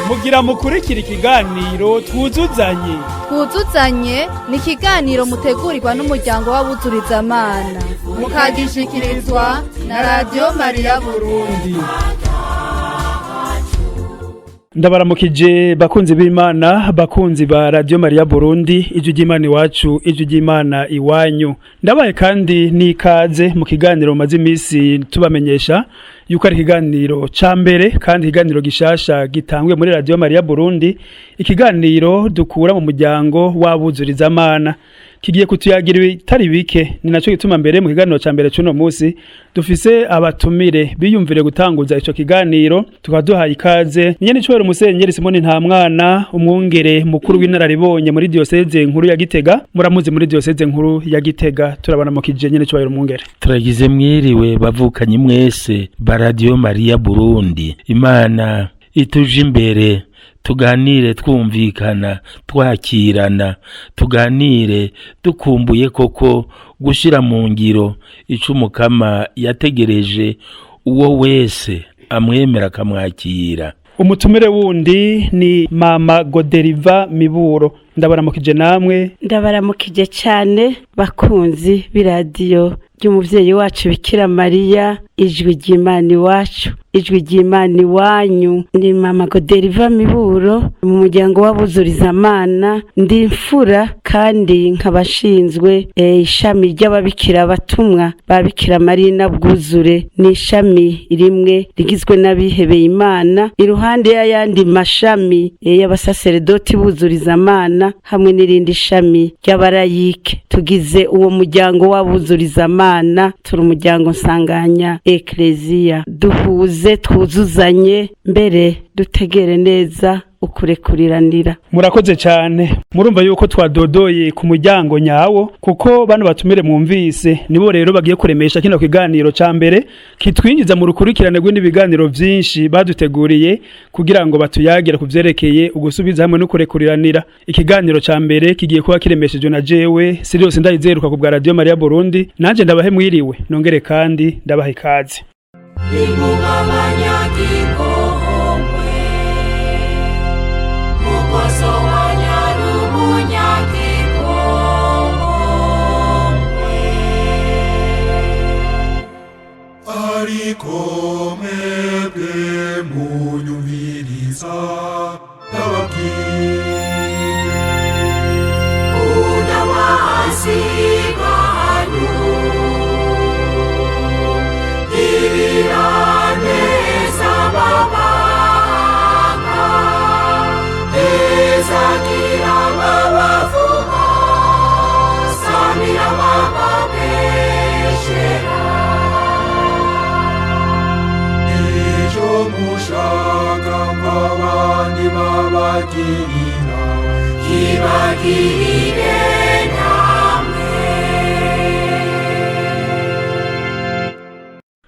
Mugira mukurikira ikiganiro Twuzuzanye. Twuzuzanye ni ikiganiro mutegurirwa n'umuryango w'Abuzurizamana, mukagishikirizwa na Radiyo Mariya Burundi. Ndabaramukije bakunzi b'Imana, bakunzi ba Radio Maria Burundi, ijwi ry'Imana iwacu, ijwi ry'Imana iwanyu. Ndabaye kandi n'ikaze mu kiganiro maze iminsi tubamenyesha yuko ari ikiganiro ca mbere kandi ikiganiro gishasha gitanguye muri Radio Maria Burundi, ikiganiro dukura mu muryango w'Abuzurizamana, kigiye kutuyagira ibitari bike. Ni naco gituma mbere mu kiganiro ca mbere c'uno musi dufise abatumire biyumvire gutanguza ico kiganiro, tukaba duhaye ikaze nyene icubahiro Musenyeri Simoni Ntamwana, umwungere mukuru w'inararibonye muri diyoseze nkuru ya Gitega. Muramuzi muri diyoseze nkuru ya Gitega. Turabona mu kije nyene icubahiro umwungere. Turagize mwiriwe bavukanye mwese ba Radio Maria Burundi. Imana ituje imbere, tuganire twumvikana, twakirana, tuganire dukumbuye koko gushyira mu ngiro ico Umukama yategereje uwo wese amwemera akamwakira. Umutumire wundi ni Mama Goderiva Miburo. Ndabaramukije namwe. Ndabaramukije cyane bakunzi b'iradiyo ry'umuvyeyi wacu Bikira Mariya, ijwi ry'Imana iwacu, ijwi ry'Imana iwanyu. Ni Mama Goderiva Miburo mu muryango w'Abuzurizamana. Ndi imfura kandi nkabashinzwe ishami ry'ababikira batumwa ba Bikira Mariya na Bwuzure. Ni ishami rimwe rigizwe n'abihebeye Imana iruhande y'ayandi mashami y'abasaseredoti buzurizamana hamwe n'irindi shami ry'abarayike. Tugize uwo muryango w'Abuzurizamana, turi umuryango nsanganya ekleziya. Duhuze, twuzuzanye, mbere dutegere neza ukurekuriranira. Murakoze cyane. Murumva yuko twadodoye ku muryango nyawo, kuko bano batumire mwumvise nibo rero bagiye kuremesha kino kiganiro ca mbere kitwinjiza mu rukurikirane rw'ibiganiro vyinshi baduteguriye kugira ngo batuyagire ku vyerekeye ugusubiza hamwe no kurekuriranira. Ikiganiro ca mbere kigiye kuba kiremeshejwe na jewe Sirius Ndayizeruka ku bwa Radio Maria Burundi. Nanje ndabahe mwiriwe, nongere kandi ndabahe ikaze. Ariko mwebwe munyumviriza, ndababwire. Icyo mushaka ko abandi babagirira, kibagirire namwe.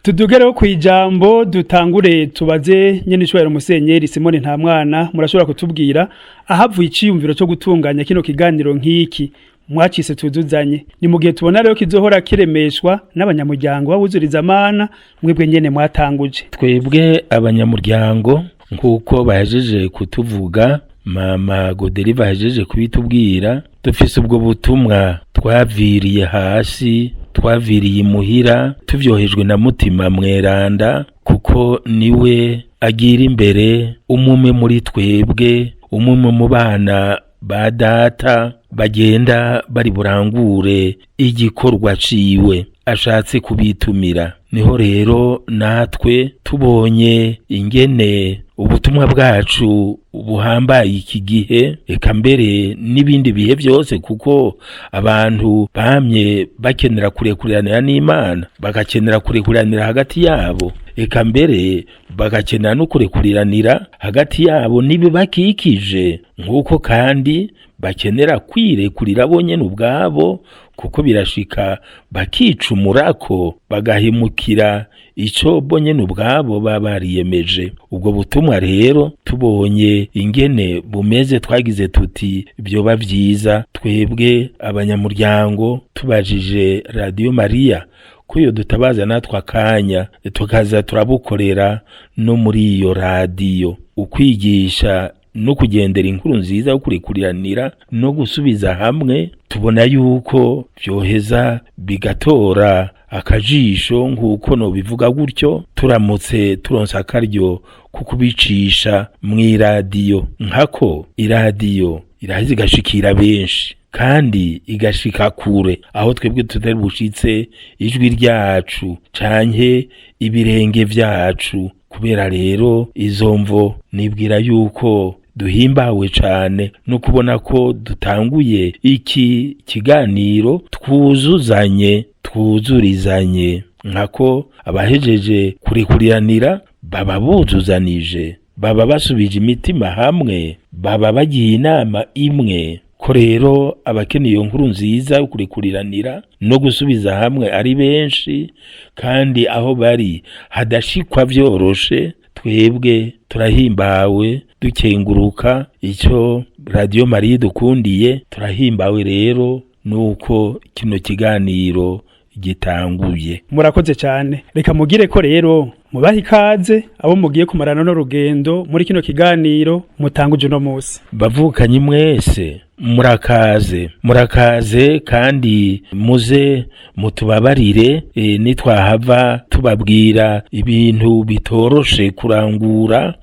Tudugereho ku ijambo, dutangure tubaze nyene icubahiro Musenyeri Simoni Ntamwana. Murashobora kutubwira ahavuye iciyumviro cyo gutunganya kino kiganiro nk'iki mwacise Tuzuzanye? Ni mu gihe tubona rero kizohora kiremeshwa n'abanyamuryango b'Abuzurizamana mwebwe nyene mwatanguje. Twebwe abanyamuryango, nk'uko bahejeje kutuvuga, Mama Goderiva ahejeje kubitubwira, dufise ubwo butumwa twaviriye hasi, twaviriye imuhira, tuvyohejwe na Mutima Mweranda, kuko niwe agira imbere umwe muri twebwe, umwe mu bana ba data bagenda bari burangure igikorwa ciwe ashatse kubitumira. Niho rero natwe tubonye ingene ubutumwa bwacu buhambaye iki gihe, eka mbere n'ibindi bihe byose, kuko abantu bamye bakenera kurekuriranira n'Imana, bagakenera kurekuriranira hagati yabo, eka mbere bagakenera no kurekuriranira hagati yabo n'ibibakikije, nk'uko kandi bakenera kwirekurira bonyene ubwabo, kuko birashika bakicumurako, bagahemukira ico bonyene ubwabo baba bariyemeje. Ubwo butumwa rero tubonye ingene bumeze, twagize tuti vyoba vyiza twebwe abanyamuryango tubajije Radio Maria. Ko iyo dutabaza natwe akanya tukaza turabukorera no muri iyo radiyo, ukwigisha no kugendera inkuru nziza yo kurekuriranira no gusubiza hamwe, tubona yuko vyoheza bigatora akajisho, nk'uko nobivuga gutyo, turamutse turonse akaryo ko kubicisha mw'iradiyo. Nkako iradiyo iraheza igashikira benshi kandi igashika kure aho twebwe tutari bushitse ijwi ryacu canke ibirenge vyacu. Kubera rero izo mvo, nibwira yuko duhimbawe cane no kubona ko dutanguye iki kiganiro twuzuzanye, twuzurizanye, nkako abahejeje kurekuriranira baba buzuzanije, baba basubije imitima hamwe, baba bagiye inama imwe. Ko rero abakeneye iyo nkuru nziza yo kurekuriranira no gusubiza hamwe ari benshi, kandi aho bari hadashikwa vyoroshe, twebwe turahimbawe, dukenguruka icyo Radiyo Mariya dukundiye. Turahimbawe rero nuko kino kiganiro gitanguye. Murakoze cyane. Reka mugire ko rero mubahe ikaze abo mugiye kumarana n'urugendo muri kino kiganiro mutanguje uno munsi. Bavukanye mwese, murakaze, murakaze, kandi muze mutubabarire nitwahava tubabwira ibintu bitoroshe kurangura,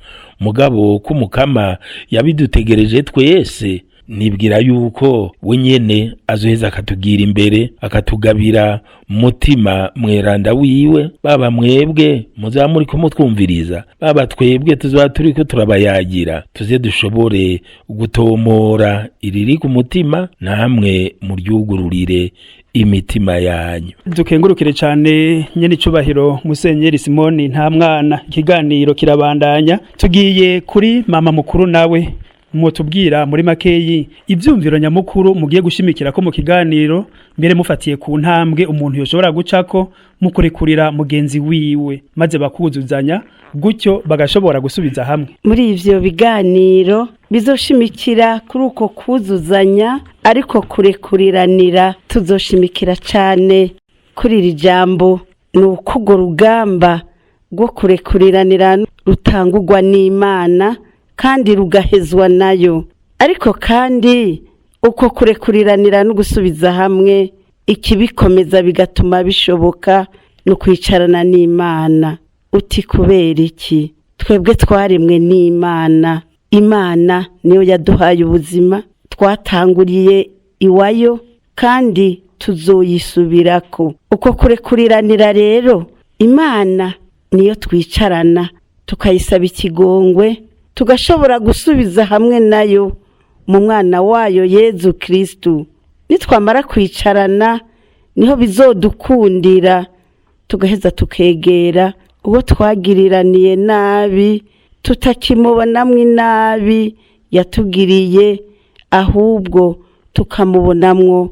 mugabo k'Umukama yabidutegereje twese. Nibwira yuko we nyene azoheza akatugira imbere, akatugabira Mutima Mweranda wiwe. Baba mwebwe muzaba muriko mutwumviriza, baba twebwe tuzaba turiko turabayagira, tuze dushobore gutomora iriri ku mutima, namwe muryugururire imitima yanyu. Dukengurukire cyane nyene icubahiro Musenyeri Simoni Nta Mwana. Ikiganiro kirabandanya, tugiye kuri mama mukuru, nawe mutubwira muri makeyi ivyumviro nyamukuru mugiye gushimikira ko mu kiganiro, mbere mufatiye ku ntambwe umuntu yoshobora gucako mukurekurira mugenzi wiwe, maze bakuzuzanya gutyo bagashobora gusubiza hamwe. Muri ivyo biganiro bizoshimikira kuri uko kuzuzanya, ariko kurekuriranira, tuzoshimikira cane kuri iri jambo: ni uko urwo rugamba rwo kurekuriranira rutangurwa n'Imana kandi rugahezwa nayo. Ariko kandi uko kurekuriranira no gusubiza hamwe, ikibikomeza bigatuma bishoboka no kwicarana n'Imana. Uti kubera iki? Twebwe twaremwe n'Imana, Imana niyo yaduhaye ubuzima, twatanguriye iwayo kandi tuzoyisubirako. Uko kurekuriranira rero, Imana niyo twicarana tukayisaba ikigongwe, tugashobora gusubiza hamwe nayo mu mwana wayo Yezu Kristu. Nitwamara kwicarana, niho bizodukundira tugaheza tukegera uwo twagiriraniye nabi, tutakimubonamwo inabi yatugiriye, ahubwo tukamubonamwo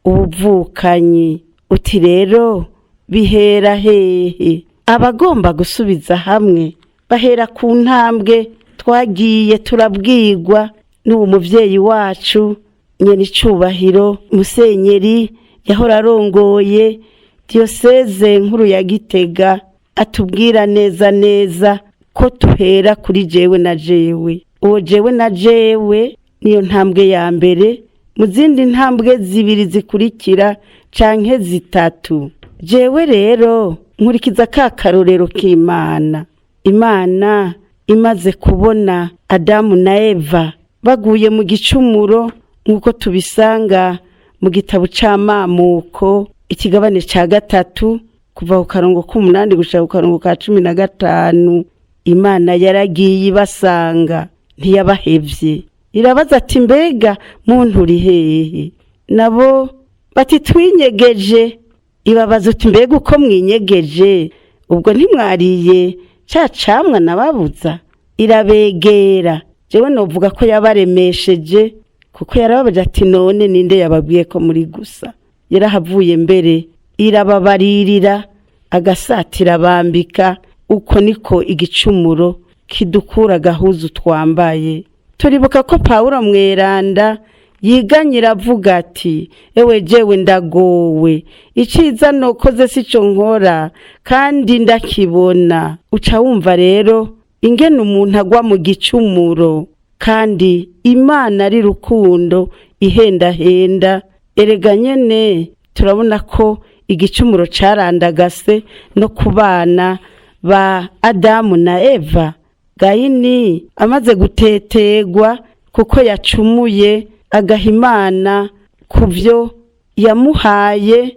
ubuvukanyi. Uti rero bihera hehe? Abagomba gusubiza hamwe bahera ku ntambwe twagiye turabwirwa n'uwo muvyeyi wacu nyene icubahiro Musenyeri yahora arongoye Diyoseze Nkuru ya Gitega, atubwira neza neza ko tuhera kuri jewe na jewe. Uwo jewe na jewe niyo ntambwe ya mbere mu zindi ntambwe zibiri zikurikira canke zitatu. Jewe rero nkurikiza ka karorero k'Imana. Imana imaze kubona Adamu na Eva baguye mu gicumuro, nk'uko tubisanga mu gitabo c'Amamuko, ikigabane ca 3, kuva ku karongo k'8 gushika ku karongo ka 15, Imana yaragiye ibasanga, ntiyabahevye. Irabaza ati: "Mbega muntu, uri hehe?" Nabo bati: "Twinyegeje." Ibabaza uti: "Mbega uko mwinyegeje, ubwo ntimwariye ca camwa nababuza?" Irabegera. Jewe novuga ko yabaremesheje, kuko yarababaje ati: "None ninde yababwiye ko muri gusa?" Yarahavuye mbere irababaririra, agasatira bambika. Uko niko igicumuro kidukura agahuzu twambaye. Turibuka ko Pawulo Mweranda Yiganyira avuga ati: "Ewe jewe ndagowe, iciza nokoze sico nkora kandi ndakibona." Uca wumva rero ingene umuntu agwa mu gicumuro, kandi Imana ari rukundo ihendahenda. Erega nyene turabona ko igicumuro carandagase no ku bana ba Adamu na Eva. Gayini amaze gutetegwa kuko yacumuye, agaha Imana ku byo yamuhaye,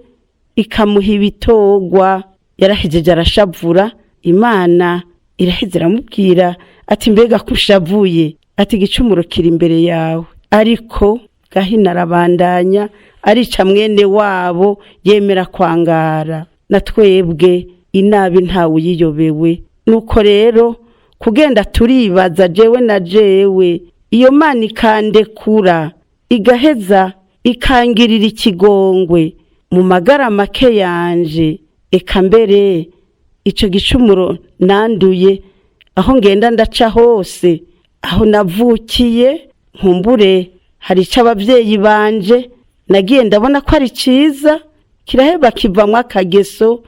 ikamuha ibitogwa, yarahejeje arashavura. Imana iraheze iramubwira ati: "Mbega ko ushavuye?" Ati: "Igicumuro kiri imbere yawe." Ariko Gahina arabandanya arica mwene wabo, yemera kwangara. Na twebwe inabi ntawe uyiyobewe. Nuko rero kugenda turibaza, jewe na jewe, iyo Mana ikandekura, igaheza ikangirira ikigongwe mu magara make yanje, eka mbere ico gicumuro nanduye aho ngenda ndaca hose, aho navukiye, nkumbure hari ico abavyeyi banje nagiye ndabona ko ari ciza, kiraheba kivamwo akageso,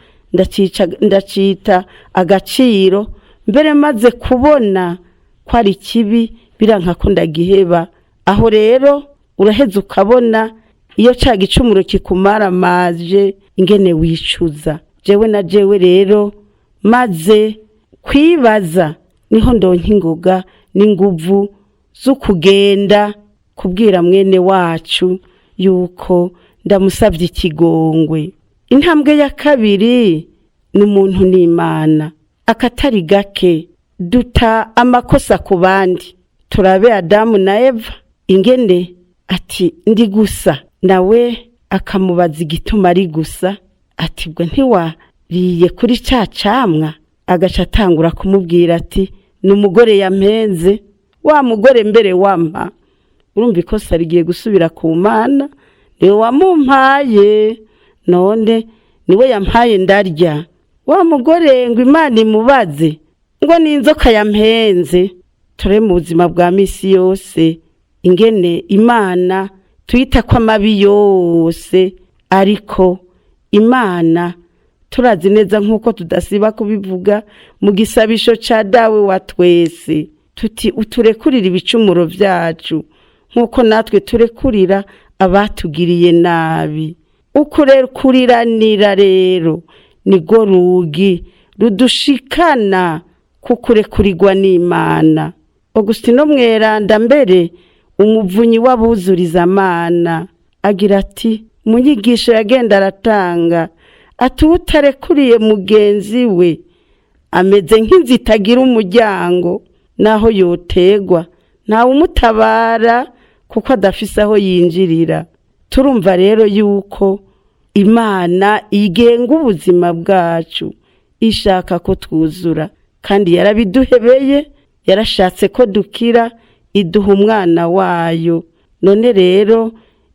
ndacita agaciro. Mbere maze kubona ko ari kibi, biranka ko ndagiheba. Aho rero uraheza ukabona iyo ca gicumuro kikumaramaje ingene wicuza. Jewe na jewe rero maze kwibaza, niho ndonka ingoga n'inguvu zo kugenda kubwira mwene wacu yuko ndamusabye ikigongwe. Intambwe ya kabiri ni umuntu n'Imana. Akatari gake duta amakosa ku bandi. Turabe Adamu na Eva, ingene ati: "Ndi gusa." Nawe akamubaza igituma ari gusa, ati: "Bwo ntiwariye kuri ca camwa?" Agaca atangura kumubwira ati: "Ni umugore yampenze, wa mugore mbere wampa." Urumva ikosa rigiye gusubira ku Mana: "Niwe wamumpaye, none niwe yampaye ndarya." Wa mugore ngo Imana imubaze, ngo ni inzoka yampenze. Ture mu buzima bwa misi yose ingene Imana tuyita ko amabi yose, ariko Imana turazi neza, nk'uko tudasiba kubivuga mu gisabisho ca Dawe wa twese, tuti: "Uturekurire ibicumuro vyacu nk'uko natwe turekurira abatugiriye nabi." Ukurekuriranira rero nirwo rugi rudushikana kukurekurirwa n'Imana. Augustino Mweranda, mbere umuvunyi w'abuzurizamana, agira ati mu nyigisho yagenda aratanga ati: "Utarekuriye mugenzi we ameze nk'inzu itagira umuryango, naho yotegwa ntawe umutabara kuko adafise aho yinjirira." Turumva rero yuko Imana igenga ubuzima bwacu, ishaka ko twuzura, kandi yarabiduhebeye, yarashatse ko dukira, iduha umwana wayo. None rero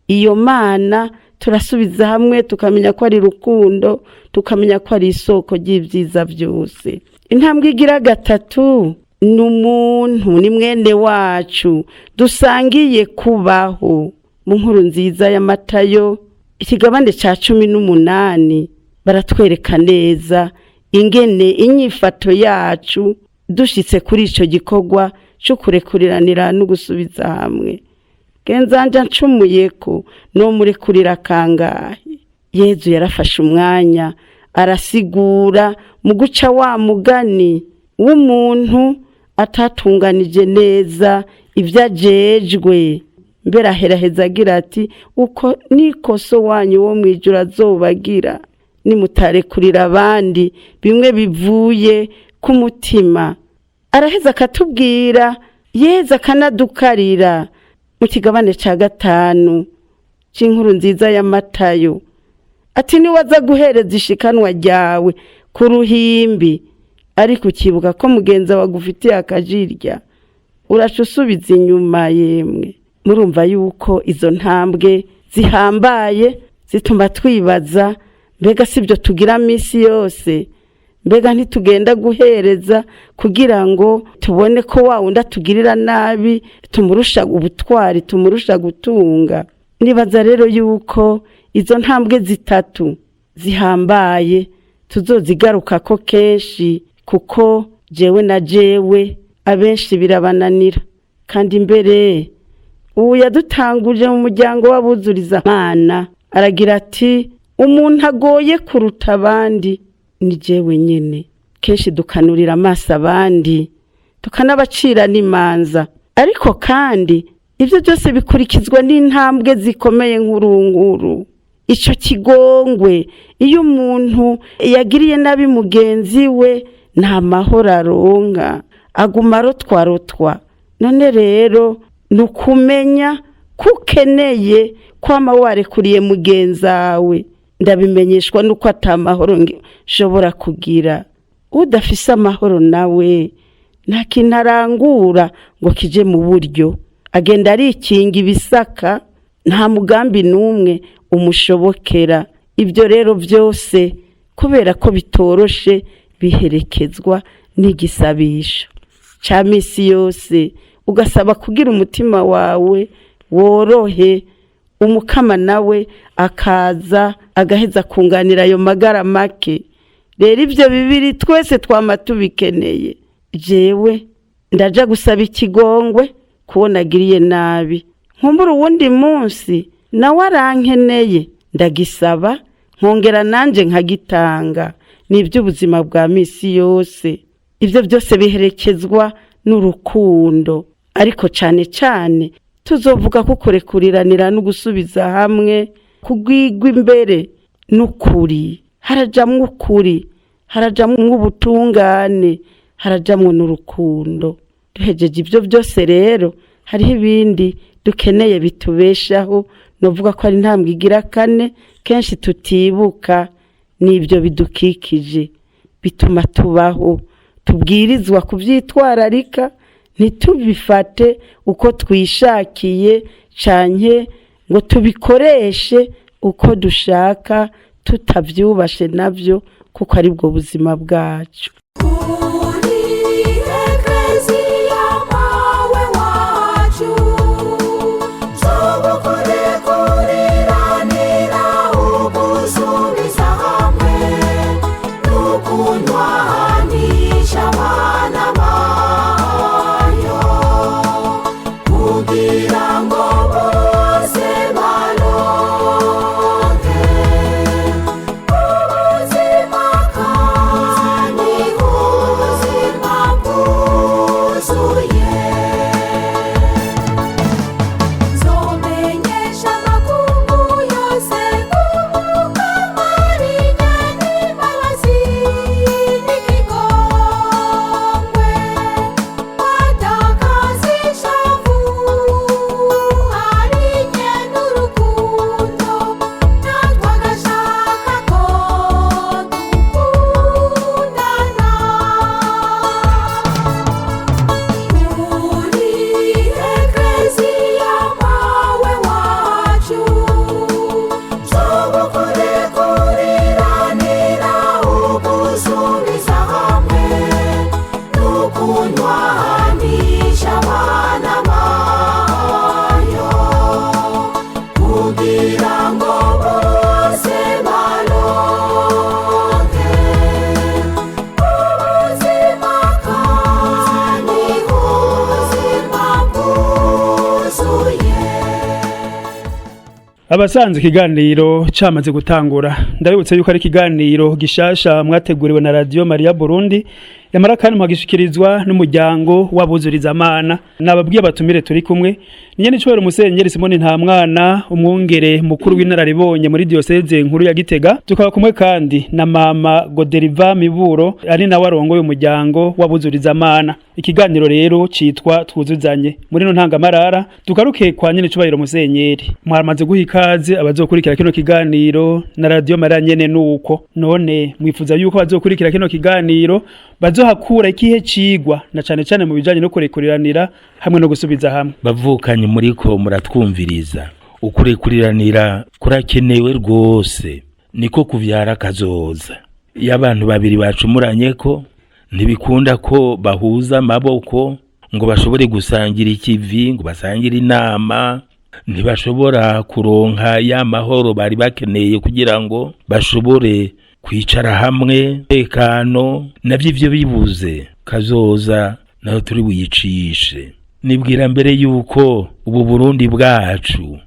iyo Mana turasubiza hamwe, tukamenya ko ari rukundo, tukamenya ko ari isoko ry'ibyiza byose. Intambwe igira gatatu ni umuntu, ni mwene wacu dusangiye kubaho. Mu nkuru nziza ya Matayo, ikigabane cya 18, baratwereka neza ingene inyifato yacu dushitse kuri ico gikorwa cyo kurekuriranira no gusubiza hamwe. Genzanja ncumuye ko no murekurira kangahe? Yezu yarafashe umwanya arasigura mu guca wa mugani w'umuntu atatunganije neza ibyo ajejwe. Mbere aheraheza agira ati: "Uko nikoso wanyu wo mu ijuru azobagira nimutarekurira abandi bimwe bivuye ku mutima." Araheza akatubwira, Yeza akanadukarira mu kigabane cya 5 cy'inkuru nziza ya Matayo, ati: "Niwaza guhereza ishikanwa ryawe ku ruhimbi, ariko ukibuka ko mugenzi wawe agufitiye akajirya, uraca usubiza inyuma." Yemwe, murumva yuko izo ntambwe zihambaye zituma twibaza: mbega si byo tugira minsi yose? Mbega ntitugenda guhereza kugira ngo tubone ko wa wundi atugirira nabi tumurusha ubutwari, tumurusha gutunga? Nibaza rero yuko izo ntambwe zitatu zihambaye tuzozigarukako kenshi, kuko jewe na jewe abenshi birabananira. Kandi mbere ubu yadutanguje mu muryango w'abuzuriza Mana aragira ati: "Umuntu agoye kuruta abandi ni jewe nyene." Kenshi dukanurira amaso abandi, tukanabacira n'imanza, ariko kandi ibyo byose bikurikizwa n'intambwe zikomeye nk'urunguru. Icyo kigongwe, iyo umuntu yagiriye nabi mugenzi we, nta mahoro aronka, aguma arotwarotwa. None rero ni ukumenya ko ukeneye kwama warekuriye mugenzawe. Ndabimenyeshwa nuko atamahoro nshobora kugira. Udafise amahoro nawe nta kintu arangura ngo kije mu buryo, agenda arikinga ibisaka, nta mugambi n'umwe umushobokera. Ibyo rero byose, kubera ko bitoroshe, biherekezwa n'igisabisho cya misi yose, ugasaba kugira umutima wawe worohe, Umukama nawe akaza agaheza kunganira ayo magara make. Rero ibyo bibiri twese twama tubikeneye. Jewe ndaja gusaba ikigongwe kubona agiriye nabi, nkumbura uwundi munsi nawe arankeneye, ndagisaba nkongera nanjye nkagitanga. Ni iby'ubuzima bwa misi yose. Ibyo byose biherekezwa n'urukundo, ariko cyane cyane tuzovuga ko kurekuriranira no gusubiza hamwe kugwigwa imbere n'ukuri. Harajamwo ukuri, harajamwo ubutungane, harajamwo n'urukundo. Duhejeje ibyo byose rero, hariho ibindi dukeneye bitubeshaho, novuga ko ari intambwe igira kane kenshi tutibuka, n'ibyo bidukikije bituma tubaho. Tubwirizwa kubyitwararika, ntitubifate uko twishakiye canke ngo tubikoreshe uko dushaka tutabyubashe nabyo, kuko aribwo buzima bwacu. Uri Ekleziya mawe wacu, zobukurekuriranira, ugusubiza hamwe n'ukunywanisha abana bayo, kugira ngo bose baronke ubuzima, kandi ubuzima bwuzuye. Zomenyesha amakungu yose k'Umukama ari imbabazi n'ikigongwe, atakaza ishavu, ari n'urukundo, natwe agashaka ko dukundana. Uri Ekleziya mawe wacu, zobukurekuriranira, ugusubiza hamwe n'ukunywanisha abana bayo, kugira ngo bose baronke ubuzima, kandi ubuzima bwuzuye. Abasanzwe ikiganiro camaze gutangura, ndabibutse yuko ari ikiganiro gishasha mwateguriwe na Radio Maria Burundi, yamara kandi mukagishikirizwa n'umuryango w'abuzurizamana. Nababwiye abatumire turi kumwe: ni nyene Musenyeri Simoni Ntamwana, umwungere mukuru w'inararibonye muri diocese nkuru ya Gitega. Tukaba kumwe kandi na mama Goderiva Miburo, ari nawe arongoye umuryango w'abuzurizamana. Ikiganiro rero citwa Twuzuzanye. Muri no ntangamarara, tugaruke kwa nyene cubahiro Musenyeri. Mwaramaze guha ikaze abazokurikira kino kiganiro na Radio Maria nyene, nuko none mwifuza yuko abazokurikira kino kiganiro bazohakura ikihe cigwa, na cane cane mu bijanye no kurekuriranira hamwe no gusubiza hamwe? Bavukanye muriko muratwumviriza, ukurekuriranira kurakenewe rwose, niko kuvyara kazoza. Iyo abantu babiri bacumuranye ko ntibikunda ko bahuza amaboko ngo bashobore gusangira ikivi, ngo basangire inama, ntibashobora kuronka ya mahoro bari bakeneye kugira ngo bashobore kwicara hamwe tekano. Navyo ivyo bibuze, kazoza naho turi buyicishe. Nibwira mbere yuko ubu Burundi bwacu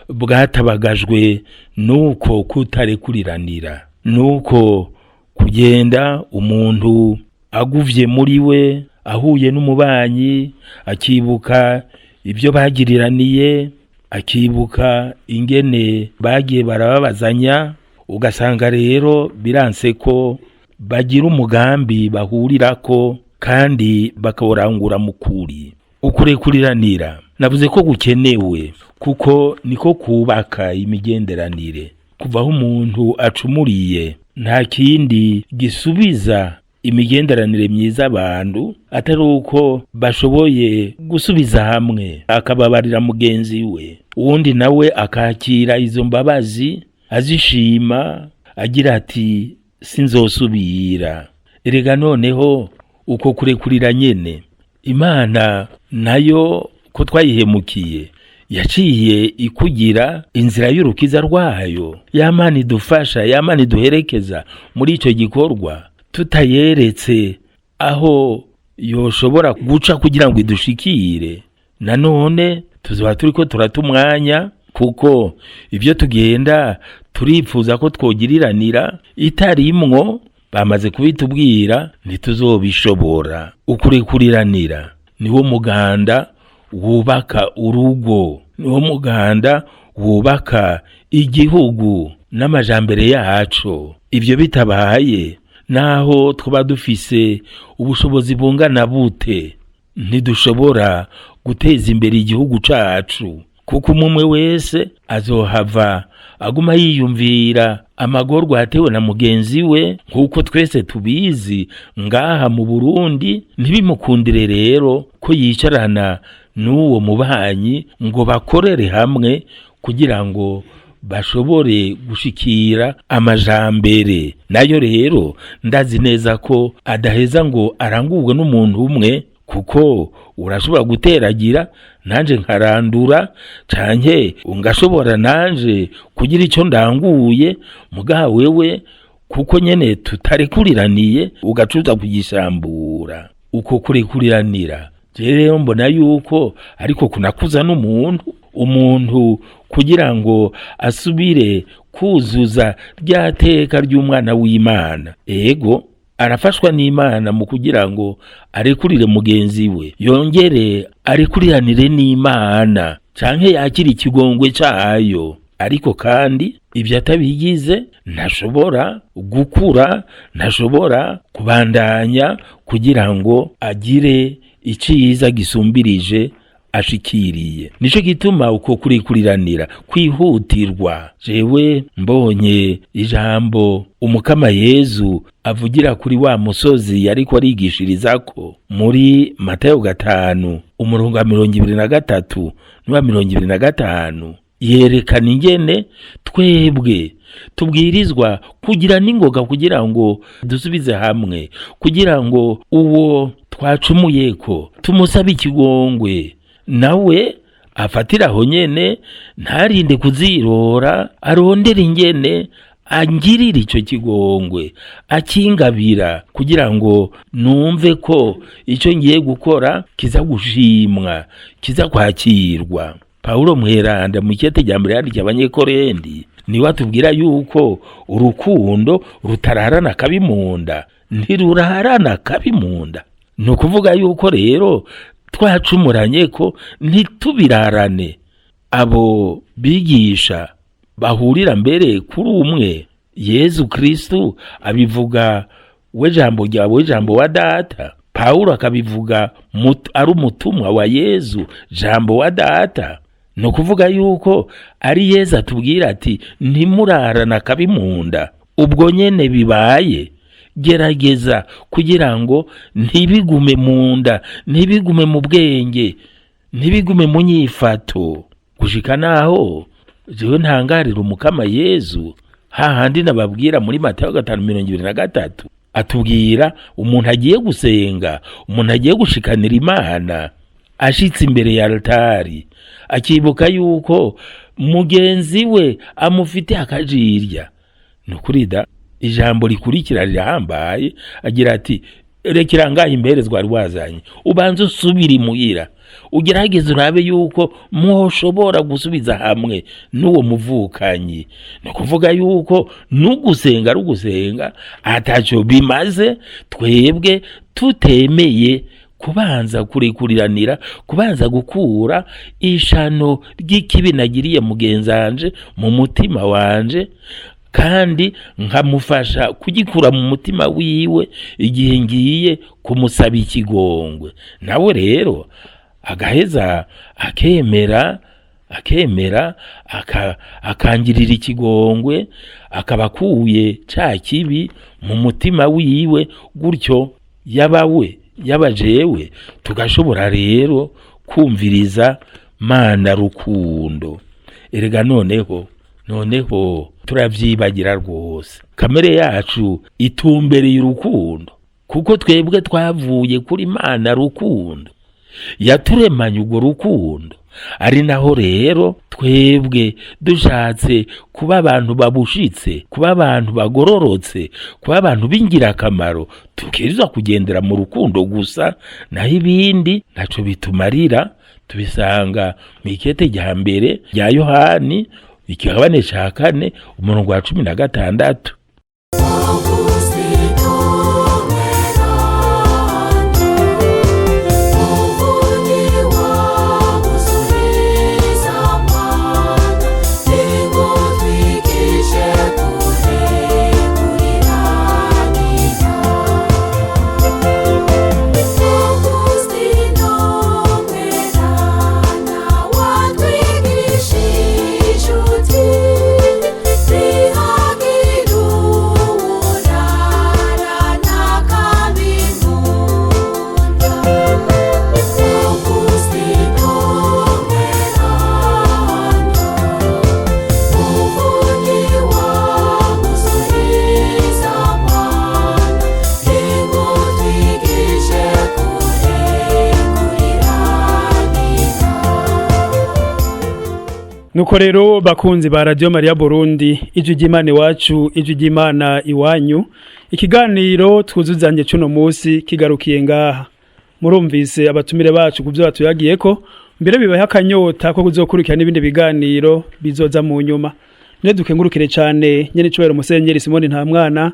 bwatabagajwe nuko kutarekuriranira, nuko kugenda umuntu aguvye muri we, ahuye n'umubanyi akibuka ibyo bagiriraniye, akibuka ingene bagiye barababazanya, ugasanga rero biranse ko bagira umugambi bahurirako kandi bakawurangura mu kuri. Ukurekuriranira navuze ko gukenewe kuko niko kubaka imigenderanire. Kuva aho umuntu acumuriye, nta kindi gisubiza imigenderanire myiza abantu atari uko bashoboye gusubiza hamwe, akababarira mugenzi we, uwundi nawe akakira izo mbabazi azishima, agira ati sinzosubira. Erega noneho uko kurekurira nyene, Imana nayo ko twayihemukiye yaciye ikugira inzira y'urukiza rwayo. Ya Mana idufasha, ya Mana iduherekeza muri ico gikorwa, tutayeretse aho yoshobora guca kugira ngo idushikire, nanone tuzoba turiko turata umwanya, kuko ibyo tugenda turipfuza ko twogiriranira itarimwo, bamaze kubitubwira, ntituzobishobora. Ukurekuriranira niwo muganda wubaka urugo, niwo muganda wubaka igihugu n'amajambere yaco. Ibyo bitabaye, naho twaba dufise ubushobozi bungana bute, ntidushobora guteza imbere igihugu cacu, kuko umwe wese azohava aguma yiyumvira amagorwa yatewe na mugenzi we, nk'uko twese tubizi ngaha mu Burundi. Ntibimukundire rero ko yicarana n'uwo mubanyi ngo bakorere hamwe kugira ngo bashobore gushikira amajambere. Nayo rero ndazi neza ko adaheza ngo arangurwe n'umuntu umwe, kuko urashobora guteragira nanje nkarandura, canke ngashobora nanje kugira ico ndanguye, mugaha wewe kuko nyene tutarekuriraniriye ugacuza kugishambura. Uko kurekuriranira rero mbona yuko ariko kunakuza n'umuntu, umuntu kugira ngo asubire kuzuza rya teka ry'umwana w'Imana. Ego, arafashwa n'Imana mu kugira ngo arekurire mugenzi we, yongere arekuriranire n'Imana canke yakire ikigongwe cayo. Ariko kandi ibyo atabigize ntashobora gukura, ntashobora kubandanya kugira ngo agire iciza gisumbirije ashikiriye. Nico gituma uko kurikuriranira kwihutirwa. Jewe mbonye ijambo Umukama Yezu avugira kuri wa musozi yariko arigishirizako muri Matayo 5 umurongo wa 23 n'uwa 25, yerekana ingene twebwe tubwirizwa kugira n'ingoga kugira ngo dusubize hamwe, kugira ngo uwo twacumuyeko tumusabe ikigongwe, nawe afatira aho nyene, ntarinde kuzirora, arondera ingene angirira ico kigongwe, akingabira, kugira ngo numve ko ico ngiye gukora kiza gushimwa, kiza kwakirwa. Paulo Mweranda mu ikete rya mbere yandikiye Abanyekorendi niwe atubwira yuko urukundo rutararana kabi mu nda. Ntirurarana kabi mu nda, ni ukuvuga yuko rero twacumuranye ko ntitubirarane. Abo bigisha bahurira mbere kuri umwe, Yezu Kristu abivuga we jambo ryawe, jambo wa Data. Paulo akabivuga ari umutumwa wa Yezu, jambo wa Data. Ni ukuvuga yuko ari Yezu atubwira ati ntimurarana kabi mu nda. Ubwo nyene bibaye, gerageza kugira ngo ntibigume mu nda, ntibigume mu bwenge, ntibigume mu nyifato, gushika naho jewe ntangarira Umukama Yezu. Hahandi nababwira muri Matayo 5:23, atubwira umuntu agiye gusenga, umuntu agiye gushikanira Imana, ashitse imbere ya altari akibuka yuko mugenzi we amufite akajirya. Ni ukuri da, ijambo rikurikira rirahambaye, agira ati: "Rekera ngaho imperezwa wari wazanye, ubanze usubire imuhira, ugerageze urabe yuko mwoshobora gusubiza hamwe n'uwo muvukanyi." Ni ukuvuga yuko n'ugusenga ari ugusenga ataco bimaze twebwe tutemeye kubanza kurekuriranira, kubanza gukura ishano ry'ikibi nagiriye mugenzanje mu mutima wanje, kandi nkamufasha kugikura mu mutima wiwe igihe ngiye kumusaba ikigongwe. Nawe rero agaheza akemera akangirira ikigongwe, akaba akuye ca kibi mu mutima wiwe. Gutyo yaba we, yaba jewe, tugashobora rero kumviriza Mana rukundo. Erega noneho turavyibagira rwose, kamere yacu itumbereye urukundo, kuko twebwe twavuye kuri Mana rukundo yaturemanye urwo rukundo. Ari naho rero twebwe dushatse kuba abantu babushitse, kuba abantu bagororotse, kuba abantu b'ingirakamaro, tukirizwa kugendera mu rukundo gusa, naho ibindi ntaco bitumarira. Tubisanga mu ikete rya mbere rya Yohani, ikigabane ca 4, umurongo wa 16. Augustino Mweranda, Muvunyi w'abuzuriza Mana, ningutwigishe kurekuriranira. Augustino Mweranda, watwigishije uti: "Ntihagire uwurara n'akabi mu nda." Augustino Mweranda, Muvunyi w'abuzuriza Mana, ningutwigishe kurekuriranira. Nuko rero, bakunzi ba Radio Maria Burundi, ijwi ry'Imana iwacu, ijwi ry'Imana iwanyu, ikiganiro twuzuzanye cuno musi kigarukiye ngaha. Murumvise abatumire bacu ku byo batuyagiyeko, mbere bibaye akanyota ko kuzokurikira n'ibindi biganiro bizoza mu nyuma. None dukengurukire cyane nyene icubahiro Musenyeri Simoni Ntamwana,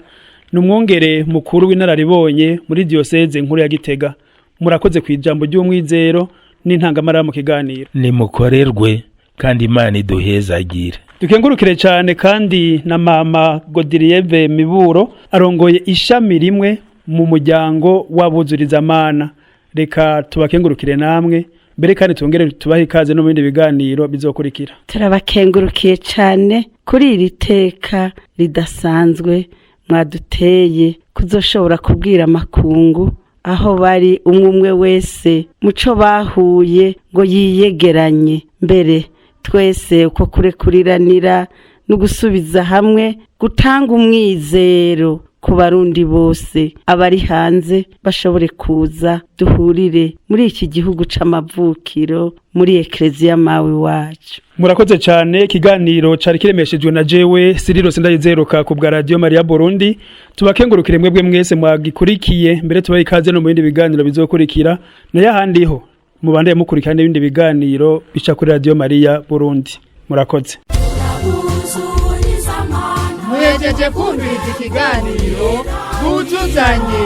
ni umwungere mukuru w'inararibonye muri diocèse nkuru ya Gitega. Murakoze ku ijambo ry'umwizero n'intangamara mu kiganiro. Nimukorerwe kandi Imana iduhezagire. Dukengurukire cyane kandi na mama Godirieve Miburo, arongoye ishami rimwe mu muryango w'abuzurizamana. Reka tubakengurukire namwe mbere, kandi tongere tubahe ikaze no mu bindi biganiro bizokurikira. Turabakengurukiye cyane kuri iri teka ridasanzwe mwaduteye kuzoshobora kubwira amakungu aho bari, umwe umwe wese muco bahuye ngo yiyegeranye, mbere twese uko kurekuriranira no gusubiza hamwe gutanga umwizero ku Barundi bose, abari hanze bashobore kuza duhurire muri iki gihugu c'amavukiro, muri Ekleziya mawe wacu. Murakoze cyane. Ikiganiro cari kiremeshejwe na jewe Siriro Sindayizeruka ku bwa Radio Maria Burundi. Tubakengurukire mwebwe mwese mwagikurikiye, mbere tubahe ikaze no mu bindi biganiro bizokurikira. Nayo ahandiho mubandeye mukurikira n'ibindi biganiro bica kuri Radio Maria Burundi. Murakoze. Muhejeje kumviriza ikiganiro Twuzuzanye.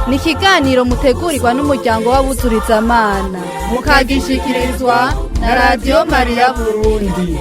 Ni ikiganiro mutegurirwa n'umuryango w'abuzurizamana, mukagishikirizwa na Radiyo Mariya Burundi.